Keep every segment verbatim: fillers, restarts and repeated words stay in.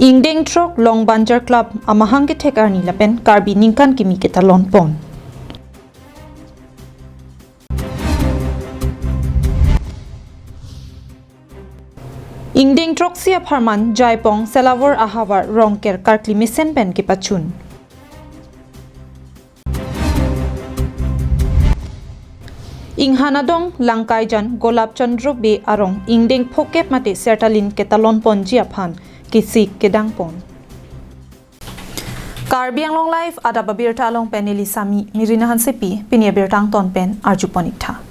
Ingdeng throk Longbanjar Club amahang kethek arni lapen Karbi ningkan kimi ketalon pon. Ingdeng throksi apharman Jaipong Selawor ahavar Rongker karkli mesen pen kepachun. Inghan adong Langkaijan Golap Chandra Bey arong ingdeng phokep mate sertalin ketalon ponji aphan kesik kedang pon. Karbi Anglong Live adap abirta along pen neli Sami Mirina Hansepi, pini abirta angton pen arju pon ik tha.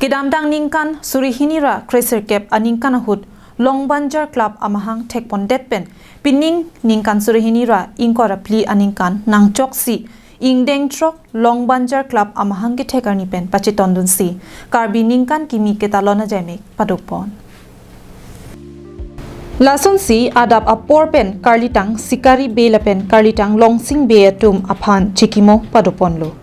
Kedamtang ningkan suri hini ra kresirkep aningkan ahut Longbanjar Club amahang thek pondet pen pining ningkan suri hini ra ingkoi ra phli aningkan nangchoksi ingdeng throk Longbanjar Club amahang kethek arni pen pachetondunsi Karbi ningkan kimi ketalon ajaimek paduk pon. Lasonsi adap apor pen karlitang Sikari Bey lapen karlitang Longsing Bey atum aphan chikimo paduk ponlo.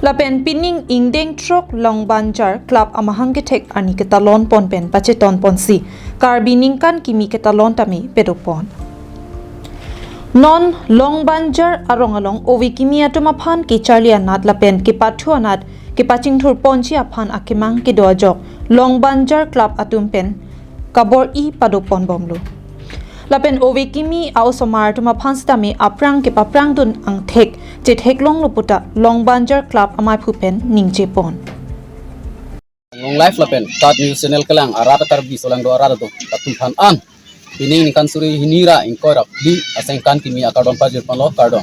Lapen pining ingdeng throk Longbanjar Club amahang kethek arni ketalon pon pen pacheton ponsi Karbi ningkan kimi ketalon tame paduk pon. Non Longbanjar arong along ove kimi atum aphan kecharli anat lapen kepathu anat kepachingthur ponji aphan akemang kedo ajok Longbanjar Club atum pen kabor-i paduk pon bomlo. Lapen ove kimi a-osomar atum aphan sitame aphrang kepaprang dun angthek chetheklonglo puta Longbanjar Club amaiphu pen ningje pon. Long live lapen Tat News Channel kelang arat Karbi solangdo arat do atum aphan an pining ningkan suri hini ra ingkoi ra phli asengkan kimi akardom pajir ponlo, kardom.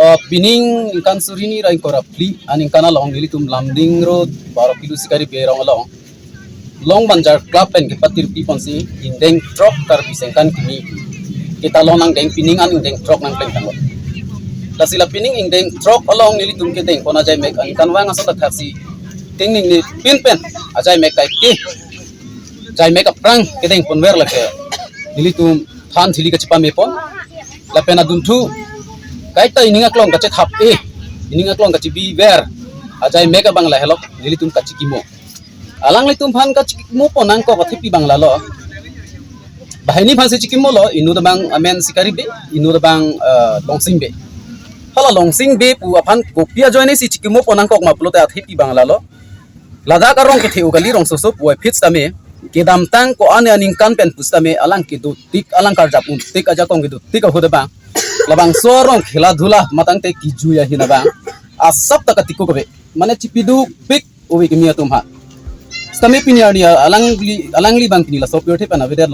O pining ningkan suri hini ra ingkoi ra phli aningkan along nelitum Lumding Road baro kilo Sikari Bey arong along Longbanjar Club pen kepatirpi ponsi ingdeng throk Karbi sengkan kimi ketalon angdeng, pining an ingdeng throk nangpleng tanglo. Lasi la pining ingdeng throk along nelitum kedeng pon ajaimek aningkanvang ason ta thaksi tingning ni pin pen ajaimek kaike, jaimek aphrang kedeng ponver lake nelitum than thili kachipame pon lapen adunthu kaita ining aklong kachethap-e, ining aklong kachibiver ajaimek abang lahelo nelitum kachikimo. Alanglitum aphan kachikimo pon nangkok athepi abang lalo. Banghini aphansi chikimolo, inut abang amen Sikari Bey, inut abang, eh, Longsing Bey. Hala Longsing Bey pu aphan kopi ajoinesi chikimo pon nangkok ma pulote athepi abang lalo. Ladak arong kethe-o kali, rongsoso puvoiphit sitame kedamtang ko-an aningkan pen pusitame alang kedotik, alang karjap untik, ajakong kedotik ahut abang labangso arong khela dhula matangte kijui ahin abang asap ta katiko kave, mane chipidukpik ove kimi atum aphan. Sitame pini arni alangli, alangli abang pini laso pirthe pen avedetlo.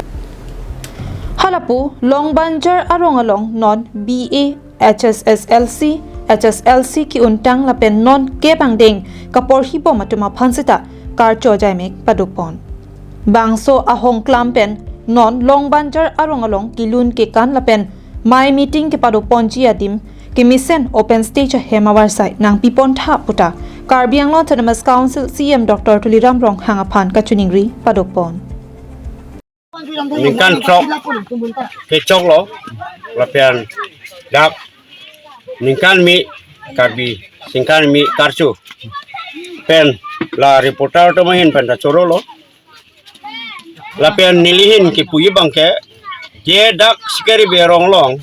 Halapu Longbanjar arong along non B A, H S S L C, H S L C ki-untang lapen non kep angdeng kaporhi bom atum aphan sita karcho ajaimek paduk pon. Bangso ahongklam pen non Longbanjar arong along kelun kekan lapen mei meeting kepaduk ponji adim kemesen open stage ahem avarsai nangpi pon tha puta Karbi Anglong Autonomous Council C E M Doctor Tuliram Ronghang aphan kachiningri paduk pon. Ningkan throk kechoklo, lapen dak ningkan mi Karbi sengkan mi karcho pen la reporter atum ahin pen ta chorolo. Lapen neli ahin kipu abang ke, je dak Sikari Bey arong along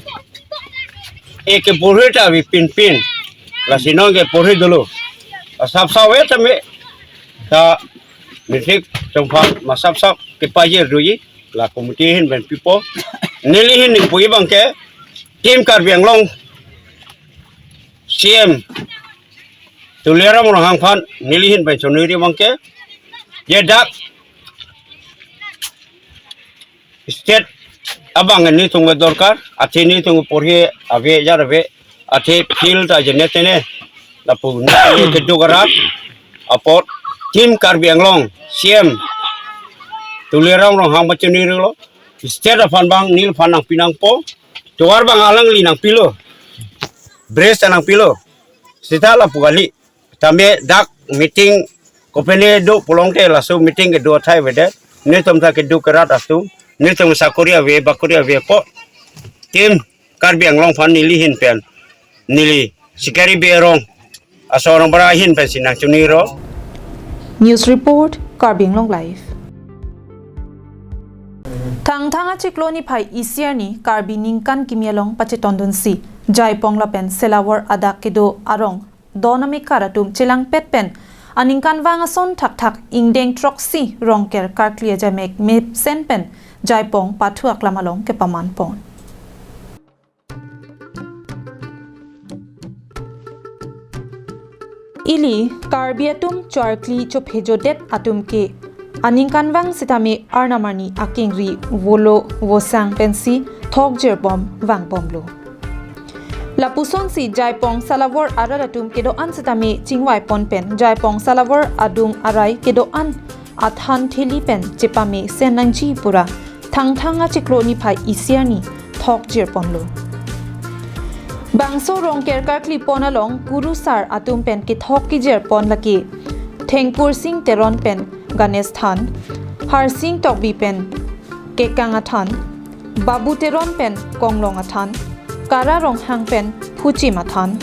e keporhi ta ave pinpin, lasi non keporhi dolo. Asap sap ave tame ta matric atum aphan ma sap sap kepajir doji, la committee ahin pen pipo. Neli ahin kipu abang ke, Team Karbi Anglong C E M Tuliram Ronghang aphan neli ahin pen choningri abang ke, je dak state abang nelitum kedorkar, athe nelitum porhi ave, jar ave, athe field ta jene tene lapu neli keduk arat apot Team Karbi Anglong C E M Tuliram Ronghang aphan choningrilo, state aphan abang neliphan nangpi nangpo, tovar abang alangli nangpilo, bridge ta nangpilo, sita lapu kali. Tame dak meeting kopine do pulote laso meeting kedo athai avedet. Netum ta keduk kerat atum, netum sakori ave, bakori ave apot Team Karbi Anglong aphan neli ahin pen, neli Sikari Bey arong asorong bara ahin pensi nangchoningri. News report, Karbi Anglong Live. Thangthang achiklo niphai isi arni Karbi ningkan kimi along pachetondunsi Jaipong lapen Selawor adak kedo arong don amekar atum chelangpet pen aningkanvang ason thakthak ingdeng throksi Rongker karkli ajamek mesen pen Jaipong pathu aklam along kepamanpon. Ili Karbi atum cho-arkli chophejodet atum ke aningkanvang sitame arnam arni akengri volo vosang pensi thokjirbom vangbomlo. Lapusonsi Jaipong Selawor arat atum kedo-an sitame chingvaipon pen Jaipong Selawor adung arai kedo-an athan theli pen chepamesen nangji pura Thangthang achiklo niphai isi arni thokjirponlo. Bangso Rongker karklipon along kurusar atum pen kethok kejirpon lake Thengkursing Teron pen Ganesh than, Harsing Tokbi pen Kekang athan, Babu Teron pen Konglong athan, Kara Ronghang pen Phuchim athan,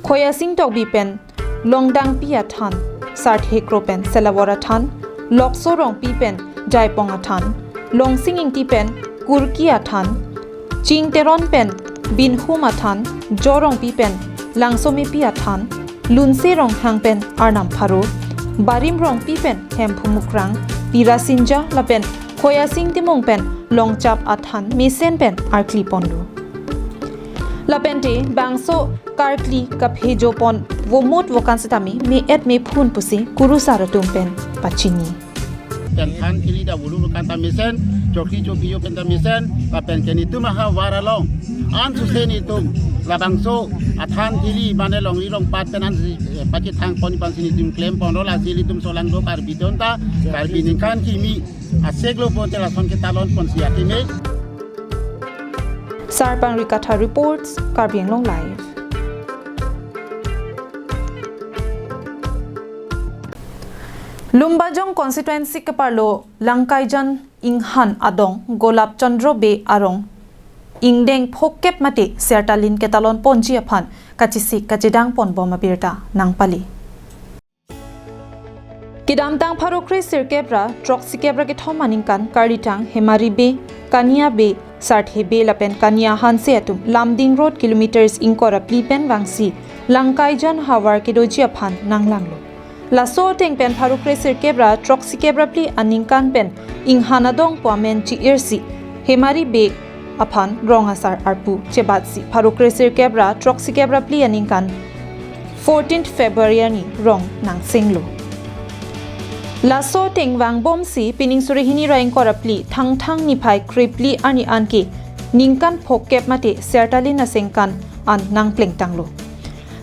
Khoyasing Tokbi pen Longdangpi athan, Sarthe Kro pen Selawor athan, Lokso Rongpi pen Jaipong athan, Longsing Ingti pen Kurki athan, Ching Teron pen Binhum athan, Jo Rongpi pen Langsomepi athan, Lunse Ronghang pen Arnam Pharo, Barim Rongpi pen Hemphu Mukrang, Pirasinja lapen Khoyasing Timung pen Longchap athan mesen pen arkliponlo. Lapente bangso karkli kaphejopon vomut vokan sitame me-et mephun pusi kurusar atum pen pachini. Pen than theli ta volo kan ta mesen, chokli chophijo pen ta mesen, lapen ke netum ahavar along an suse netum labangso athan theli mane longri longpat pen an si, eh, pachethangpon pen si netum klemponlo. Lasi ilitum solangdo Karbi atum ta Karbi ningkan kimi aseglo ponte lason ketalon ponsi akeme. Sarpang Rikatha reports, Karbi Anglong Live. Lumbajong constituency keparlo Langkaijan Inghan adong Golap Chandra Bey arong ingdeng phokep mate sertalin ketalonponji aphan kachesik kachedangponbom abirta nangpale. Kedamtang pharo kre sirkep ra throksi kep ra kethom aningkan karlitang Hemari Bey, Kania Bey, Sarthe Bey lapen Kania Hanse atum Lumding Road kilometers ingkoi ra phli pen vangsi Langkaijan havar kedoji aphan nanglanglo. Laso ateng pen pharo kre sirkep ra throksi kep ra phli aningkan pen Inghan adong pu amen chi-irsi Hemari Bey aphan rong asar arpu chebatsi pharo kre sirkep ra throksi kep ra phli aningkan fourteenth February arni rong nangsenglo. Laso ateng vangbomsi pining suri hini ra ingkoi ra phli Thangthang niphai kre phli arni anke ningkan phokep mate sertalin asengkan an nangplengtanglo.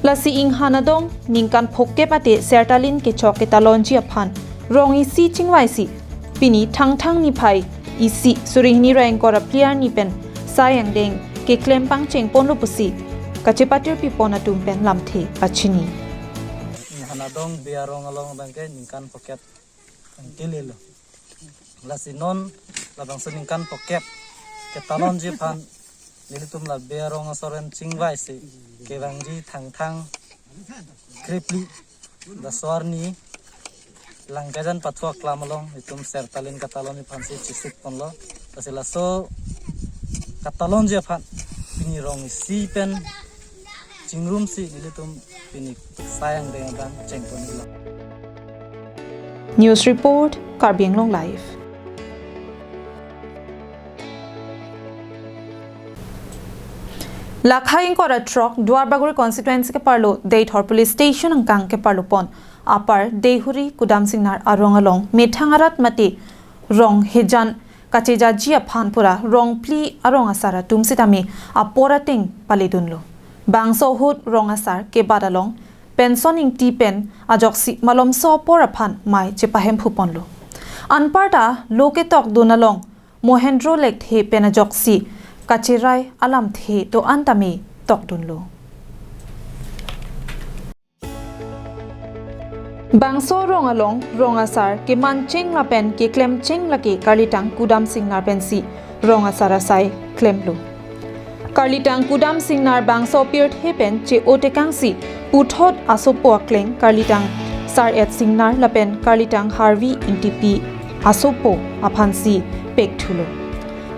Lasi Inghan adong ningkan phokep mate sertalin kechok ketalonji aphan rong isi chingvaisi pini Thangthang niphai isi suri hini ra ingkoi ra phli arni pen sai angdeng keklem pangchengponlo pusi kachepatirpipon atum pen lamthe pachini. Inghan adong Bey arong along abangke ningkan phokep angke lelo. Lasi non labangso ningkan phokep ketalonji aphan nelitum la Bey arong asor pen chingvaisi kevangji Thangthang kre phli laso arni Langkaijan pathu aklam along itum sertalin katalonji aphansi chesikponlo. Lasi laso katalonji aphan pini rong isi pen chingrumsi nelitum pini sai angdeng abang chengponlo. News report, Karbi Anglong Live. Lakhai ingkoi ra throk Duarbagori constituency keparlo Deithor police station angkang keparlopon apar Deihuri Kudam Singnar arong along methang arat mate rong hejan kachejaji aphan pura rong phli arong asar atum sitame apor ateng paledunlo. Bangso ahut rong asar kebat along Penson Ingti pen ajoksi malomso apor aphan mei chepahemphuponlo. Anparta lo ketokdun along Mohendro Lekthe pen ajoksi kacherai alamthe do-an tame tokdunlo. Bangso rong along rong asar kemancheng lapen keklemcheng lake karlitang Kudam Singnar pensi rong asar asai klemlo. Karlitang Kudam Singnar bangso pirthe pen che-o tekangsi puthot asopo akleng karlitang Sar-et Singnar lapen karlitang Harvi Ingtipi asopo aphansi pekthulo.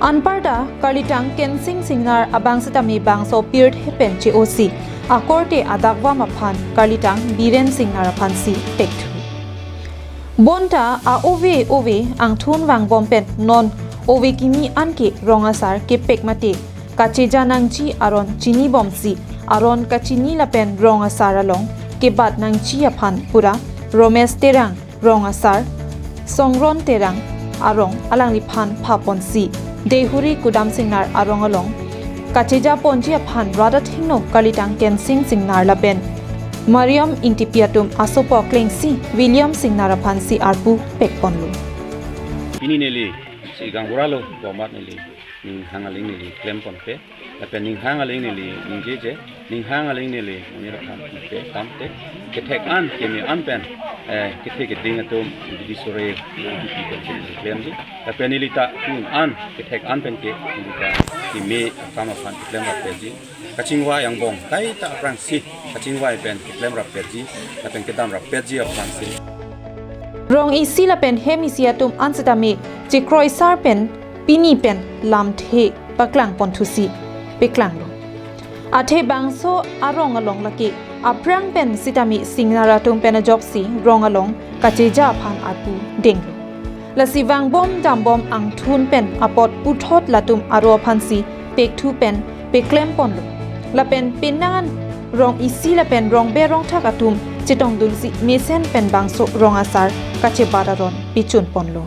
Anparta Karlitang Kensing Singnar abang sitame bangso pirthe pen che-osi akorte adakvam aphan Karlitang Biren Singnar aphansi tekthu. Bonta a-ove ove angthun vangbom pen non ove kimi anke rong asar kepek mate kacheja nangji aron chinibomsi aron kachini lapen rong asar along kebat nangji aphan pura Romesh Terang rong asar, Songron Terang arong alangliphan phaponsi Dehuri Kudam Singnar arong along kacheja ponji aphan rat athengno Karlitang Kensing Singnar lapen Mariam Ingtipi atum asopo klengsi William Singnar aphansi arpu pekponlo. Pini neli si gaonbura lo, bomat neli ning hang aling neli klemponpe. Lapen ning hang aling neli ningjeje, ning hang aling neli monit aphan pe kamte, kethek an keme an pen, eh, kethe keding atum bidi sore bidi pen klemji. Lapen neli ta tun an kethek an pen ke neli ta keme akam aphan keklem rapetji. Kachingvai angbong kaita aphrangsi kachingvai pen keklem rapetji, lapen kedam rapetji aphrangsi. Rong isi lapen hem isi atum an sitame chekroisar pen pini pen lamthe paklangponthusi peklanglo. Athe bangso arong along lake aphrang pen sitame Singnar atum pen ajoksi rong along kacheja aphan arpu denglo. Lasi vangbom dambom angthun pen apot puthot latum aro aphansi pekthu pen peklemponlo. Lapen penang an rong isi lapen rongbe rongthak atum chetongdunsi mesen pen bangso rong asar kachebat aron pechunponlo.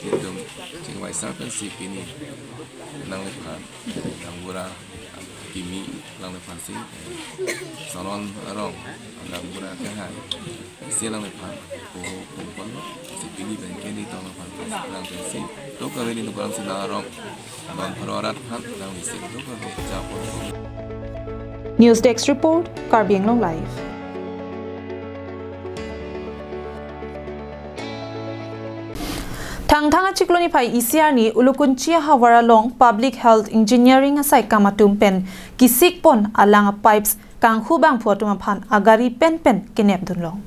Itum chingvai sar pensi pini nangliphan gaonbura kimi nangliphansi, eh, Songron arong gaonbura kehai isi nangliphan poho pongpon si pini pen ke nelitum nangliphan lang pensi to kaveri nukran si nang arong don pharo arat aphan nang isi to kaveri japon. News Desk Report, Karbi Anglong Live. Thangthang achiklo niphai isi arni Ulukunchi ahavar along Public Health Engineering asaikam atum pen kisikpon alang a pipes kanghu bangphu atum aphan agari penpen kenepdunlong.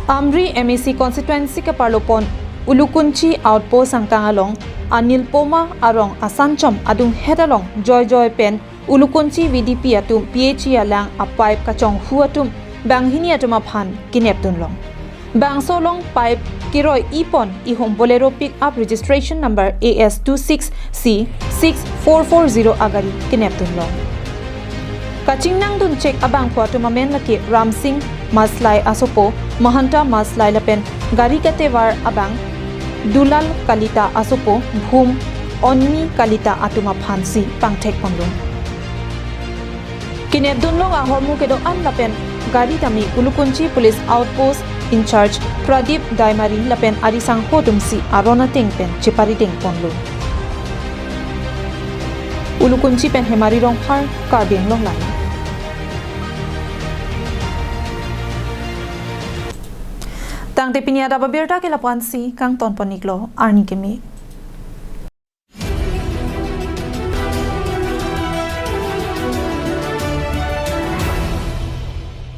Amri M A C constituency keparlopon Ulukunchi outpost angkang along Anil Poma arong asanchom adunghet along joijoi pen Ulukunchi V D P atum P H E alang a pipe kachonghu atum banghini atum aphan kenepdunlong. Bangso along pipe keroi-ipon ihum Bolero pick up registration number A S two six C six four four zero agari kenepdunlong. Kachingnangdun chek abangphu atum amen lake Ramsing Maslai asopo, Mahanta Maslai lapen gari katevar abang Dulal Kalita asopo, Bhum Onmi Kalita atum aphansi pangthekponlong. Kenepdunlong ahormu kedo-an lapen gari tame Ulukunchi Police Outpost in-charge Pradip Daimari lapen arisangho atumsi aron ateng pen cheparidengponlo. Ulukunchi pen Hemari Rongphar, Karbi Anglong Live. Tangte pini adap abirta ke lapu-ansi kangtonpon-iklo, arni keme.